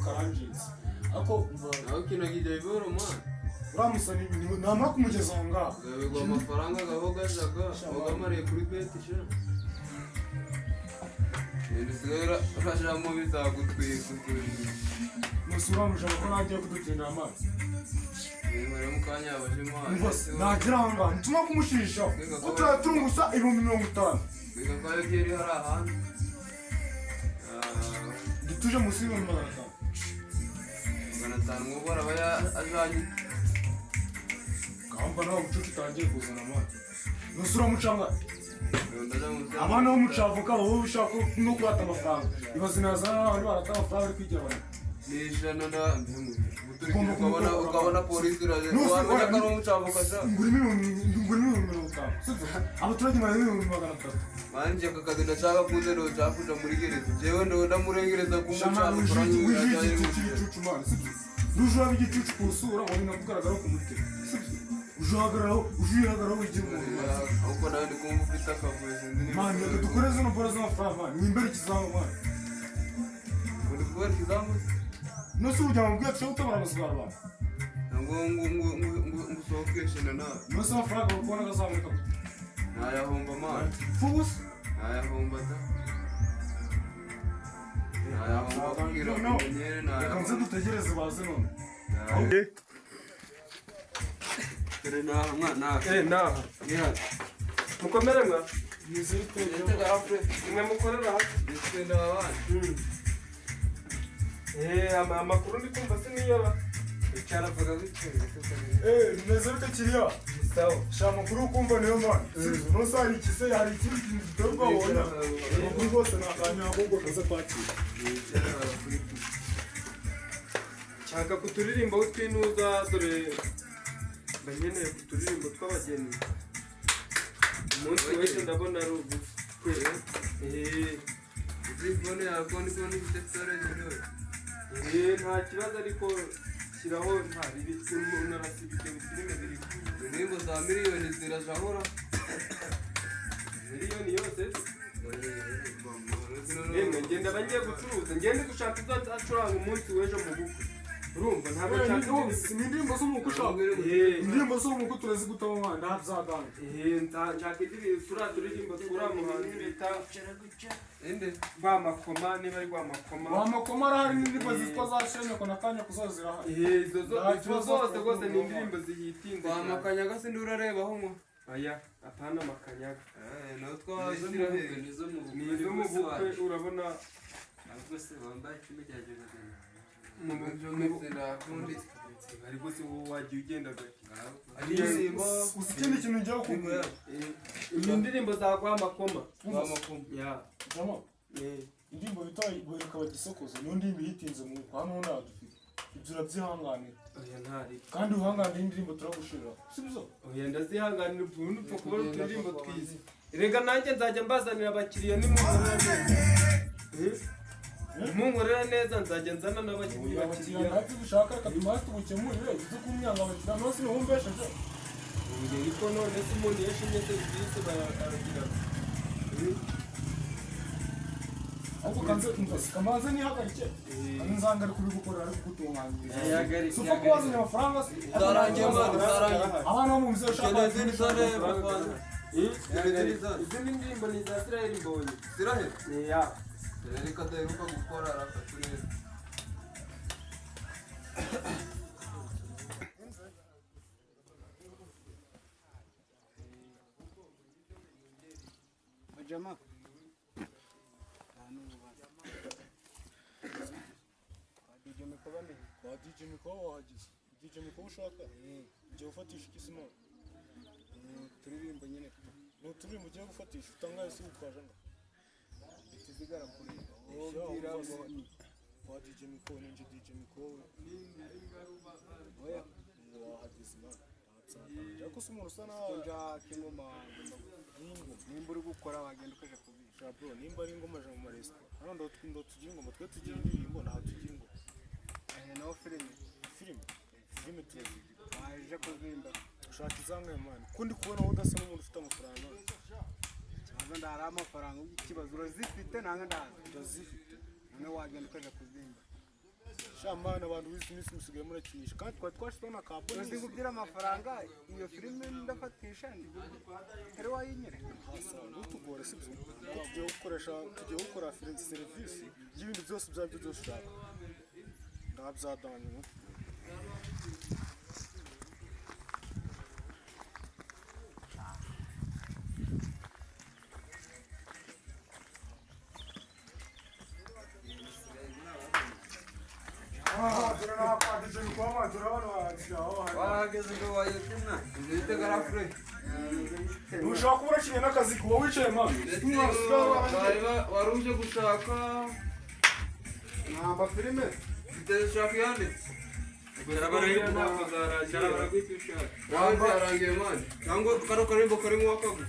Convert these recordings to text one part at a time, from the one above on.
Karangiritse, ariko umva. Nawe ukinaga ibyo biboro, man. Uriya musani namara kumugeza aho ngaho. Gabigwa amafaranga gaho gajaga wagamariye kuri bet sha. Ibintu usigaye urajamo bizagutwika uturira. Musi uramujana ko nagiye kudutindira amazi. Mwihore mu kanya yabajemo. Umva se, nagera aho ngaho ntituma kumushishaho ko turatungusa 50,000. Wiga ko ayo byeri hari ahandi. Ntituje munsi y'500,000. 500 nk'ubu araba ajanye. Gahamba nawe ubucucu utangiye kuzana amazi. Nusi uramucanga. Ndaja munsi. Abana bo mu cavoka baba bishaka no kurata amafaranga. Ibaze nazana n'abandi barata amafaranga ari kwigira abantu. Ni 100 na guturikira ukabona polisi iraje, wamenya ko ari umucavuka sha. Ngurimo 50,000, sibyo? Abaturage barimo 300,000. Manje aka kazi ndashaka kuze ndoshaka kuja muri gereza, jewe ndo ndamurengereza Shama. kumuca. Wijuje igicucu cy'igicucu, man, sibyo? Nujura igicucu ku isura ngo ni kugaragara ku mutima, sibyo? Ujahagararaho, ujihagararaho, wigira umuntu, man. Ahubwo nawe ndi kumva ufite akavuyo, sinzi niba Man, reka dukore zino bora z'amafaranga, man. Wimbere ikizamu, man. Uri kubera ikizamu se? Nose urujya mubwiye tushobora gutabara amazu abantu. Ngo ngo ngo ngo ngo ngo usohokeshe na nawe. Nose amafaranga bakubona akazaboneka gute? Ntayahomba, man. Fubusa. Ntayahomba da, ntayahomba kugira No. umenyere. Reka nze Ntayahomba. dutegereze baze none. Dore naha mwana. Eh, naha. Niha. Mukomere mwa. Ndetse afre. Nimwe mukorera hano. Ndetse n'abana. Eh, amakuru ndi kumva se niyo. Icyaravuga gutyo. Eh, bimeze bite, kiriya? Sawa. Sha, amakuru ukumva niyo, man. Nose hari iki se, hari ikindi kintu giteye ubwoba ubona? Amakuru rwose ni akanya ahubwo kaza kwakira. Nshaka kuturirimba utwinuza, dore mba nkeneye kuturirimbo tw'abageni. Umunsi wese ndabona ari ubukwe. Eh, Izi phone yawe ko ndi kubona ifite storage rero. eh, nta kibazo, ariko shyiraho nta bibi, unarasiba ibyo bifilime biri. Indirimbo za miliyoni zirajahora. Miliyoni yose se? Yemwe, ngenda bagiye gucuruza, ngende gushaka ibyo nzacuranga umunsi w'ejo mu bukwe. Urumva ntabwo nshaka Ni indirimbo z'umukwe ushaka? Eh. Indirimbo z'umukwe turazigutamo, mwana, ntabyaganje. Eh, nshaka indirimbo turiya turirimbo tw'uriya muhanzi bita Inde. Rwamakoma, niba ari Rwamakoma. Wamakoma arahari, n'indirimbo zitwa za Shenyoko na Kanya kuzo zirahari. Eh, izo Nta izo kibazo. zose rwose ni indirimbo zihitinze Kwa cyane. makanyaga se ndi urarebaho mwa. Aya, apana makanyaga. Eh, nawe twashyira he. Ni izo mu bukwe, urabona. Ahubwo se wambaye icumi cya magana? Ndakundi. Ariko se wowe wagiye ugenda gake. Indirimbo. Uzi ikindi kintu ngiye kukubwira? Iyi ndirimbo za Rwamakoma. Kwa makoma. Ya. Jama. Eh. Indirimbo bita Wereka Bagisokoza niyo ndirimbo ihitinze mu bukwe hano ntayo dufite. Ibyo urabyihanganira? Oya, ntari. Kandi uhanganira indirimbo turagushirira, sibyo? Oya, ndazihanganira, ubundi upfa kubona uturirimbo twiza. Rega nanjye nzajya mbazanira abakiriya nimunkorera neza. Eh? Nimunkorera neza nzajya nzana n'abakiriya. Oya, abakiriya ntabyo dushaka. Reka tumaze tugukemurire ibyo kumyanga abakiriya. Nose ntiwumvesheje? Oya, ariko none se umuntu iyo ashimye serivisi baragira? Ariko kanze umva, kamanze nihagarike, nzanga ari kubigukorera, ari kugutunganyiriza. Yahagarike, Si upfa kuba wazanye amafaranga se? Zarangiye, mwana, zarangiye. Abana bo mu nzu ushaka. Ukeneye izindi zone papa. Ukeneye izindi zone. Izindi ndirimbo ni iza Israel Mbonyi. Sirahe. Ya. Reka adaheruka gukora arafata neza. Bajama. Kwa DJ Miko wahageze. DJ Miko ushaka? Ugiye gufatisha iki se, mwana? Turirimbo nyine. Ni uturirimbo ugiye gufatisha utangaye se ukaje ngo? Tuzigara kureba. Wowe ngo ni. Kwa DJ Miko ninjye DJ Miko we. Oya. Ngo wahageze, mwana. Ntabyaganje. Ariko se umuntu usa naho Nshaka ingoma. n'ingoma. Nimba uri gukora wagenda ukaja kubika. Sha bro, nimba ari ingoma aja mu maresitora. Hano ndo tugira ingoma, twe tugira indirimbo, ntaho tugira ingoma. Eh, naho filime? Filime? Filime turazigira. Waje kuzimba. Ushaka izangaye, mwana? Ko ndi kubona wowe udasa n'umuntu ufite amafaranga. Ikibazo ndahari amafaranga, ikibazo urazifite nanga ndazi. Ndazifite. None wagenda ukaja kuzimba. Sha. Shamana, abantu b'izi minsi musigaye murakinisha, kandi twari twashyizeho na ka bonus. Ngubwira amafaranga iyo filime ndafatisha ntari wayinyereka. Ntutugore, sibyo? Ko tugiye gukoresha, tugiye gukora serivisi y'ibintu byose, ibyo aribyo byose ushaka ndabyadanye. Wahageze ngo wayote mwana. Ibyo garafure. Ntushobora kuba urakinye n'akazi kuba wicaye, mama. Bari wari uje gushaka Namba filime. Ndashaka yande. Ntabwo zarangiye. Waje yarangiye mani. Cyangwa kano karimbo karimo wakagu.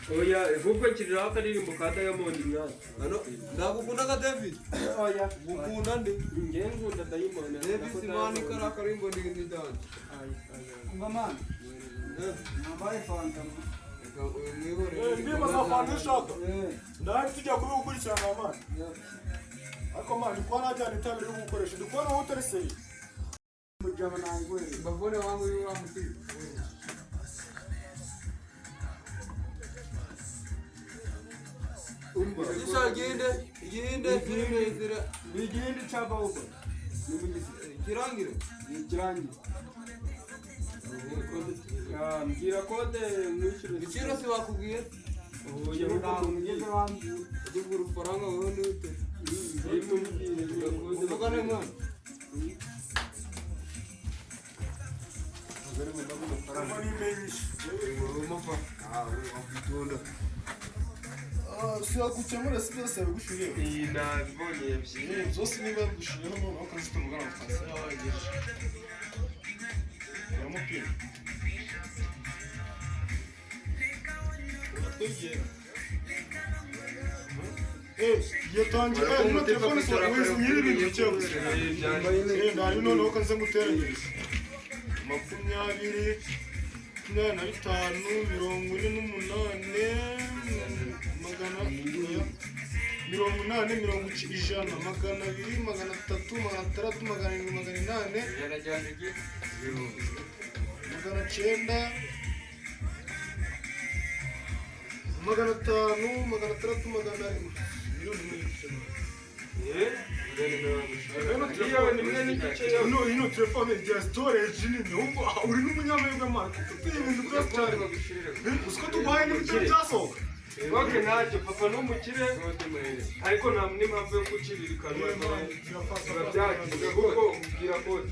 Oya, ahubwo nshyiriraho akaririmbo ka Diamond, mwana. Ano ndagukunda ka David. Oya. Gukunda nde? Njye nkunda Diamond. David mani kara karimbo ni dance. Umva mani, nambaye fanta. Reka uyu mwihorere. Ndimo za fanta ushaka, ndahari tujya kubigukurikirana, mani. Ariko mani, kuba najyana itabire yo gukoresha, ndi kubona wowe utari seri. Mujama nayiguhereza. Bavone wangu yura muti. Umva. Isha gihinde, igihinde filime izira Ni igihindi cya Bawuba. Ni mu gisi. kirangire. Ni ikirangi. Ah, mbwira kode mwishyure. Igiciro si bakubwiye? Oya, ahubwo Ntabwo mumbwire. mugeze bambwira. Ujye kugura ufaranga wowe nute. Njye mumbwire, mbwira kode. Uvugane mwana. Si yakukemura, si byose yabigushiriyeho? Iyi nabibonye ebyiri. Byose niba yabigushiriyeho, noneho ukazi tuvugana amafaranga yabagejeje uramupima uratwegera. Yatangiye ino telefone nyiri ibintu bike gusa. Ndari noneho kaze nguteranyirize 20, 25, 48, 180, 100, 200, 300, 600, 700, 800, 900, 500, 600, 400, 1,5 million. Miliyoni imwe n'igice yo. Ino telefone igira storage nini. Ahubwo uri n'umunyamahirwe, mani, kuko ufite ibintu byose cyane. Uzi ko tuguhaye n'ibitaro byasohoka. Ok, ntacyo, papa ni umukire, ariko nta n'impamvu yo guciririkana, biba byagize kuko ubwira kode.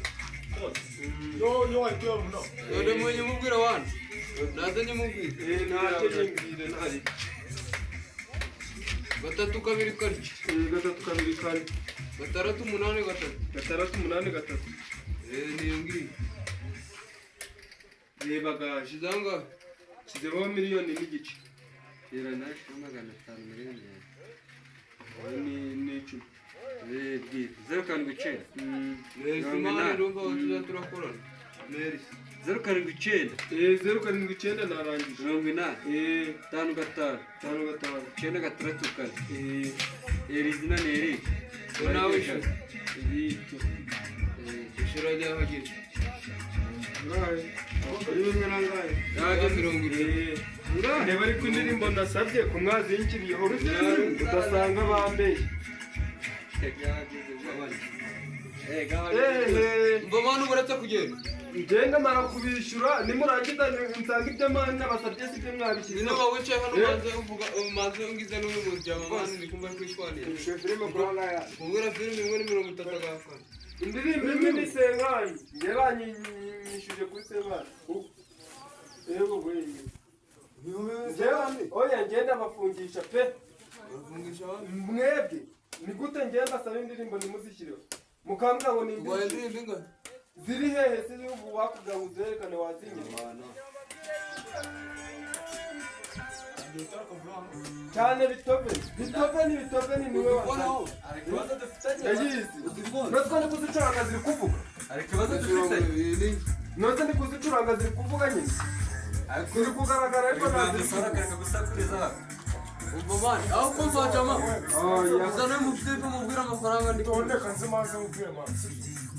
Yo yo, wahita uyabona. None mwenye mubwira wana. Naze nyimubwira. Eh, ntacyo, yimbwire ntari. 3 2 4. 3 2 4. 6 8 3. 6 8 3. Eh, niyo ngiyo. Reba gaje. Shizanga. Shyizeho 1,5 miliyoni. Reba nawe 500 miliyoni. Ni 10. Bwira 0 7 9. Merci mani, ndumva tuza turakorana. Merci. 0 7 9. 0 7 9, narangije. 80. 5 5. 5 5. 9 6 4. Iri zina ni iri. Nawe ishura. Eric. Ishura ryahagije. Ngahe? Rimwe na ngahe? Yaje 70. Reba, ariko indirimbo nasabye ko mwazinkiriyeho udasanga bambeshye. Ehe. Umva mani, uretse kugenda. Ngenda mara kubishyura, nimurangiza nsanga ibyo mani nabasabye si byo mwabishyizeho. Nyine waba wicaye hano maze uvuga maze ungize n'uyu muryango mani, ndi kumva kwishwanira. Filime kuranga ya. Kumbwira filime imwe ni 30 agafana. Indirimbo imwe ni senkani, njye banyishyuje kuri senkani. Yego we. Njyewe oya, ngenda bafungisha pe. Urafungisha abandi. Mwebwe ni gute ngenda asaba indirimbo ntimuzishyireho, mukambwira ngo ni Urwaye indirimbo indirimbo ingahe? Ziri hehe? Ziri ubu wakubwira ngo uzerekane wazinyereka cyane. Bitove bitove ni bitove ni niwe Uzifonaho? wazanye ndayizi. Natwe ndi kuzicuranga ziri kuvuga. Hari ikibazo dufite. Natwe ndi kuzicuranga ziri kuvuga nyine, ziri kugaragara, ariko nta ziri kuvuga. Kareka gusakuriza. Umva mani, aho kumva jama. Oya. Uzane mu tipe mubwire amafaranga ndi Tondeka nze maze mubwire, mani, sibyo?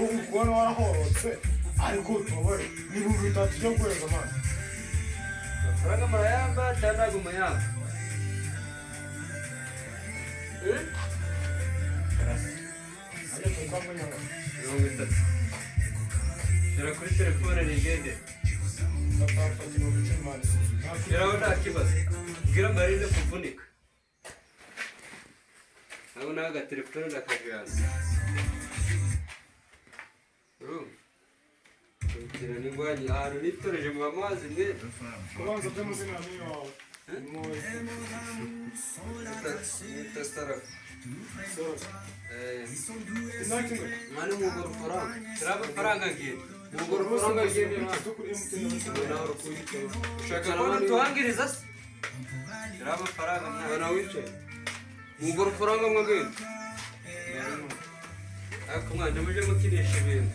Ubu kubona warahorotse, ariko tubabare 3000 ujya guhereza amazi. Amafaranga murayamba cyangwa ntabwo muyamba? Eh? Ajya tukamwenyura. 30. Shyira kuri telefone nigende. Fata 10,000 man. Shyiraho nta kibazo. Bwira Marine kuvunika. Ntabwo nawe agatelefone ndakajyana. Urumva? Kurikira n'ingwanyi ahantu nitoreje mu amazi mwe. Kubanza by'amazina yawe. Nita Sarafu. Eh, Inoti ingana. Mani mugura faranga. Turi amafaranga ngiye. Mugura faranga ngiye. Kuri MTN. Nawe urukubita. Ushaka ko dutuhangiriza se? Turi amafaranga mwana. Nawe wicaye. Mugura faranga mwagenda. Ariko mwana muje mukinisha ibintu.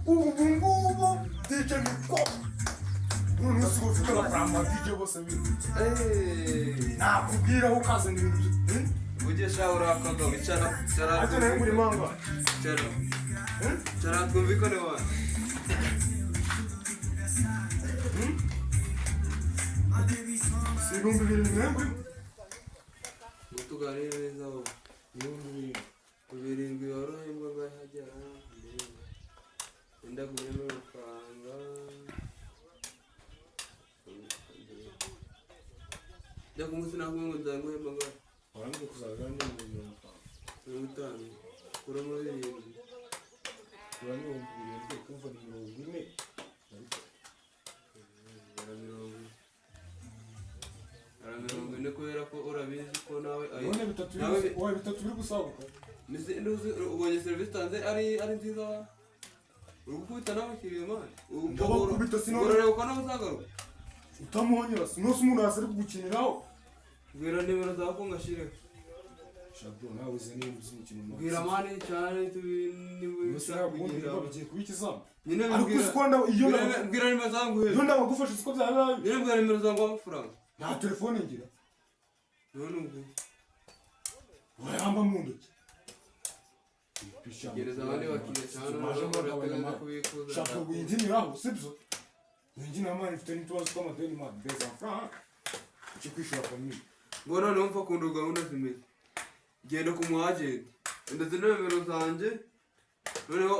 Ubu ngubu DJ Miko none usigaye ufite amafaranga DJ bose biwe. Eh. Nakubwira aho ukazana ibintu bye. Ujye sha urakaga wicara wicara. Ate nawe muri manga. Wicara. Wicara twumvikane wa. Si 7000 nawe muri. Ngo tuganire neza wowe. 7000. Ku 7 worohembwa ngahagera. Enda guhemba amafaranga. Njya ku munsi nakuvuga ngo nzaguhemba ngahe. Warambwiye kuzaza n'50,000. 50 kuramo 7. Kura n'7000 kumva ni 40. Bara 40. Bara 40 kubera ko urabizi ko nawe ayo. None bitatu Nawe biri oya bitatu biri gusaguka. Mbese nduzi ubonye serivisi utanze ari nziza uri gukubita n'abakiriya mani. Ndabakubita sinone. Urareba ko nawe uzagaruka. Utamuhonyera sinose umuntu yasa ari kugukiniraho. Bwira nimero zawe ko ngashireho. Shabro nawe uzi niba uzi umukino. Bwira mani cyane Mbese ntabwo ubundi biba bigiye kuba ikizamu. Nyine Ariko bwira uzi ko iyo bwira nimero zawe nguhe. iyo ndabagufashe siko byaba bibaye. Nyine bwira nimero zawe nguhe amafaranga. Nta telefone ngira. None ubwo Urayamba mu ntoki. Gereza abandi bakiriya cyane Waje muragabanya urateganya mani. kubikuza. Shaka winjiniraho sibyo? Winjinira mani mfite n'utubazo tw'amadeni mani. Mbeza amafaranga. Icyo kwishyura famille. Ngo noneho mfa kuntu gahunda zimeze. Genda ku mu agent. Ndetse na nimero zanjye. Noneho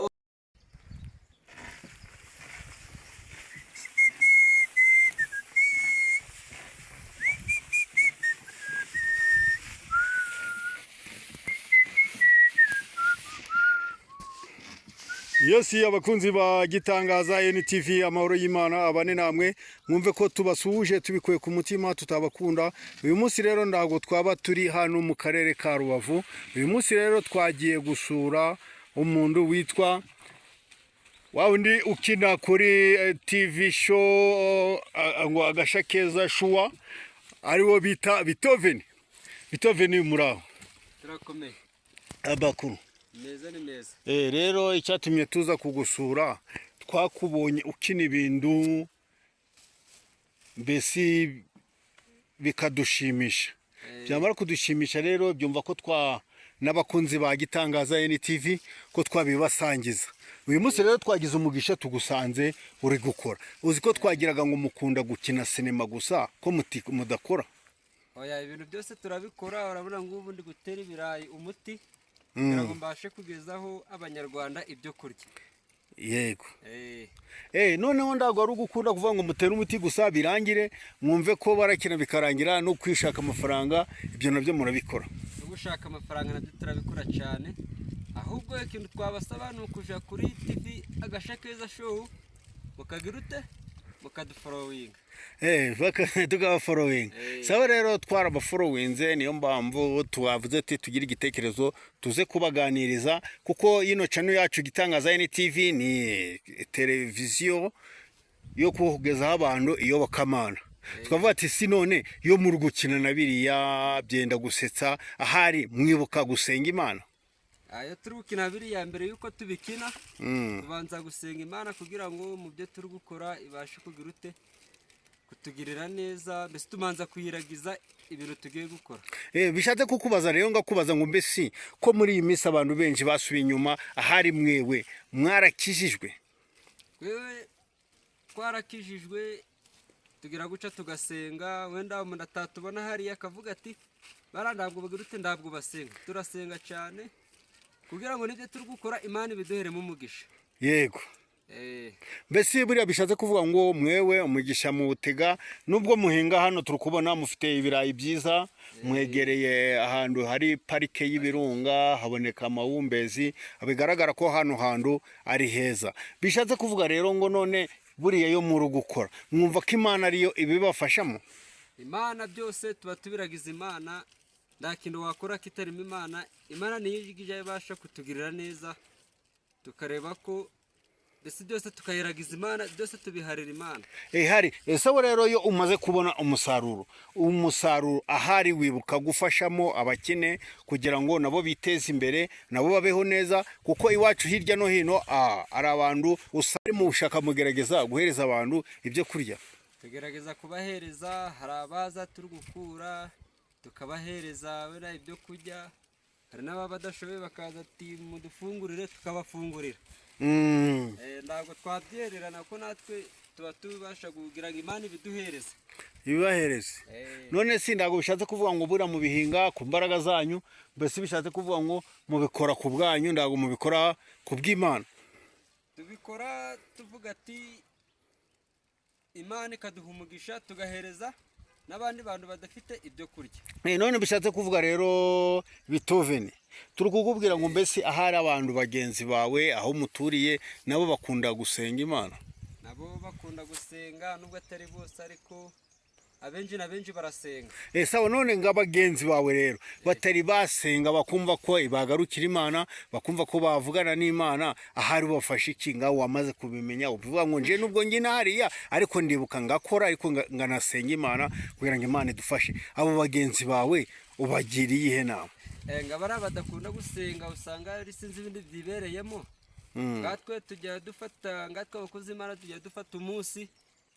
Yesi abakunzi ba Gitangaza NTV, amahoro y'Imana abane namwe, mwumve ko tubasuhuje tubikuye ku mutima tutabakunda. Uyu munsi rero ntabwo twaba turi hano mu karere ka Rubavu. Uyu munsi rero twagiye gusura umuntu witwa wa undi ukina kuri TV show ngo Agasha Keza Shuwa, ariwo bita Beethoven. Beethoven muraho? Turakomeye. Abakuru. Meza ni meza. Rero icyatumye tuza kugusura, twakubonye ukina ibintu mbese bikadushimisha. Byamara kudushimisha rero byumva ko twa n'abakunzi ba Gitangaza NTV ko twabibasangiza. Uyu munsi rero twagize umugisha tugusanze uri gukora. Uzi ko twagiraga ngo mukunda gukina sinema gusa ko mudakora. Oya, ibintu byose turabikora. Urabona ngo ubu ndi gutera ibirayi umuti kugira ngo mbashe kugezaho abanyarwanda ibyo kurya. Yego. Eh, Noneho ntabwo ari ugukunda kuvuga ngo mutere umuti gusa birangire, mwumve ko barakina bikarangira, no kwishaka amafaranga ibyo nabyo murabikora. No gushaka amafaranga nabyo turabikora cyane. Ahubwo ikintu twabasaba ni ukuja kuri TV Agasha Keza Show mukagira ute mukaduforowinga. Tukabaforowinga. Sawa rero twarabaforowinze, niyo mpamvu twavuze ati tugire igitekerezo tuze kubaganiriza, kuko yino channel yacu Gitangaza NTV ni televiziyo yo kugezaho abantu iyobokamana. Tukavuga ati si none yo muri gukina na biriya byenda gusetsa, ahari mwibuka gusenga Imana. Ayo turi gukina biriya, mbere yuko tubikina tubanza gusenga Imana kugira ngo mu byo turi gukora ibashe kugira ute kutugirira neza, mbese tubanza kuyiragiza ibintu tugiye gukora. Bishatse kukubaza rero ngakubaza ngo mbese ko muri iyi minsi abantu benshi basubiye inyuma, ahari mwewe mwarakijijwe? Twewe twarakijijwe, tugira guca tugasenga. Wenda umuntu atatubona hariya akavuga ati bara ntabwo bagira ute ntabwo basenga. Turasenga cyane kugira ngo n'ibyo turi gukora Imana ibiduheremo umugisha. Yego. Mbese buriya bishatse kuvuga ngo mwewe umugisha muwutega nubwo muhinga hano, turi kubona mufite ibirayi byiza, mwegereye ahantu hari parike y'ibirunga, haboneka amahumbezi, bigaragara ko hano hantu ari heza. Bishatse kuvuga rero ngo none buriya yo muri gukora mwumva ko Imana ariyo ibibafashamo? Imana byose tuba tubiragiza Imana. Nta kintu wakora kitarimo Imana. Imana niyo ijya ibasha kutugirira neza, tukareba ko mbese byose tukayiragiza Imana, byose tubiharira Imana. Ihari ese we rero iyo umaze kubona umusaruro ahari wibuka gufashamo abakene kugira ngo nabo biteze imbere, nabo babeho neza, kuko iwacu hirya no hino hari abantu usanga mu bushaka mugerageza guhereza abantu ibyo kurya? Tugerageza kubahereza. Hari abaza turi gukura tukabahereza wenda ibyo kurya, hari n'ababa badashoboye bakaza ati mudufungurire, tukabafungurira. Ntabwo twabyererana ko natwe tuba tubasha kugira ngo Imana ibiduhereze. Ibibahereze. None si ntabwo bishatse kuvuga ngo buriya mubihinga ku mbaraga zanyu, mbese bishatse kuvuga ngo mubikora ku bwanyu, ntabwo mubikora ku bw'Imana? Tubikora tuvuga ati Imana ikaduha umugisha, tugahereza n'abandi bantu badafite ibyo kurya. None bishatse kuvuga rero Bitoveni, turi kukubwira ngo mbese ahari abantu bagenzi bawe aho muturiye nabo bakunda gusenga Imana? Nabo bakunda gusenga, nubwo atari bose, ariko abenshi na benshi barasenga. Sawa, none nga bagenzi bawe rero batari basenga, bakumva ko bagarukira Imana, bakumva ko bavugana n'Imana, ahari bafashe iki? Ngaho wamaze kubimenya, uvuga ngo nje nubwo ngina hariya ariko ndibuka ngakora, ariko nganasenga Imana kugira ngo Imana idufashe. Abo bagenzi bawe ubagiriye iyihe nama? Nga bariya badakunda gusenga, usanga ari sinzi ibindi byibereyemo. Ngatwe tujya dufata, ngatwe abakozi b'Imana tujya dufata umunsi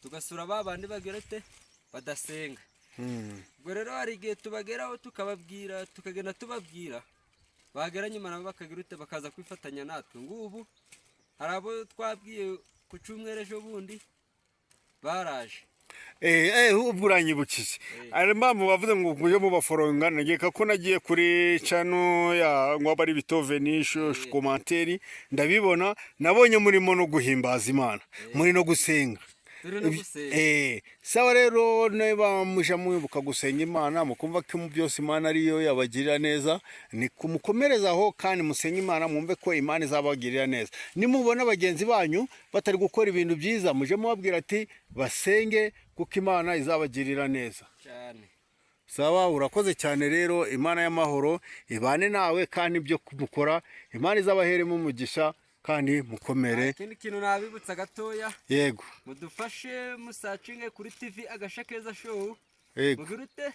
tugasura ba bandi bagira ute badasenga. Ubwo rero hari igihe tubageraho tukababwira, tukagenda tubabwira, bagera nyuma nabo bakagira ute, bakaza kwifatanya natwe. Ngubu hari abo twabwiye ku cyumweru ejo bundi baraje. Ubwo uranyibukije, hari impamvu bavuze ngo mujye mubaforonga. Nageka ko nagiye kuri channel ya ngo aba ari Bitoveni commentaire, ndabibona, nabonye murimo no guhimbaza Imana, muri no gusenga. Turi no gusenga. Sawa rero, niba muja mwibuka gusenga Imana, mukumva ko mu byose Imana ariyo yabagirira neza, ni kumukomerezaho kandi musenge Imana, mwumve ko Imana izabagirira neza. Nimubona bagenzi banyu batari gukora ibintu byiza, muje mubabwira ati basenge kuko Imana izabagirira neza. Cyane. Sawa, urakoze cyane rero. Imana y'amahoro ibane nawe, kandi ibyo mukora Imana izabaheremo umugisha kandi mukomere. Ikindi kintu nabibutsa gatoya. Yego. Mudufashe musacinge kuri TV Agasha Keza Show. Yego. Mugire ute,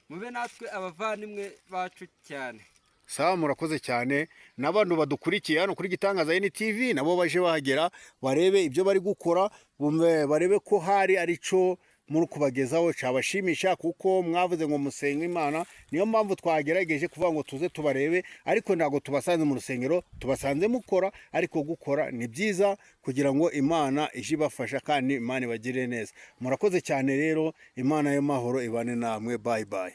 mube natwe abavandimwe bacu cyane. Sawa, murakoze cyane. N'abantu badukurikiye hano kuri Gitangaza NTV nabo baje bahagera barebe ibyo bari gukora, bumve barebe ko hari arico muri kubagezaho cyabashimisha, kuko mwavuze ngo musenge Imana. Niyo mpamvu twagerageje kuvuga ngo tuze tubarebe, ariko ntabwo tubasanze mu rusengero, tubasanze mukora. Ariko gukora ni byiza kugira ngo Imana ije ibafasha kandi Imana ibagirire neza. Murakoze cyane rero, Imana y'amahoro ibane namwe. Bye bye.